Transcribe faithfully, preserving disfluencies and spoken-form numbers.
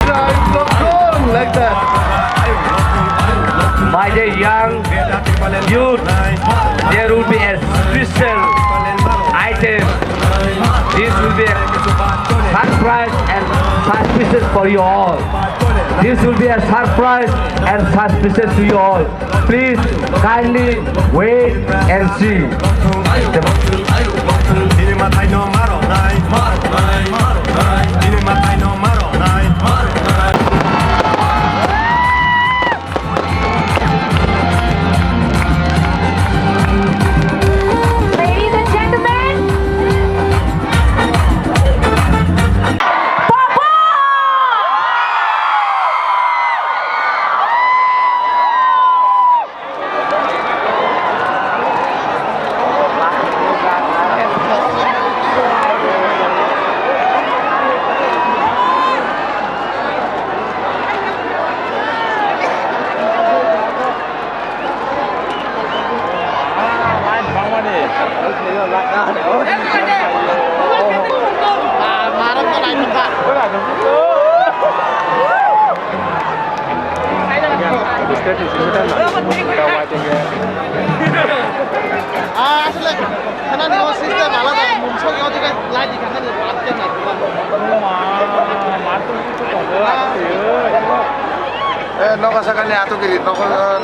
Like that. My dear young youth, there will be a special item. This will be a surprise and suspicious for you all. This will be a surprise and suspicious to you all. Please kindly wait and see. Ladies and gentlemen, Popo! Ah, asle, khana ni o system alada, mumsok yo diga light di khana ni, light di khana ni. Eh, nogo sakani ato giri, nogo, eh,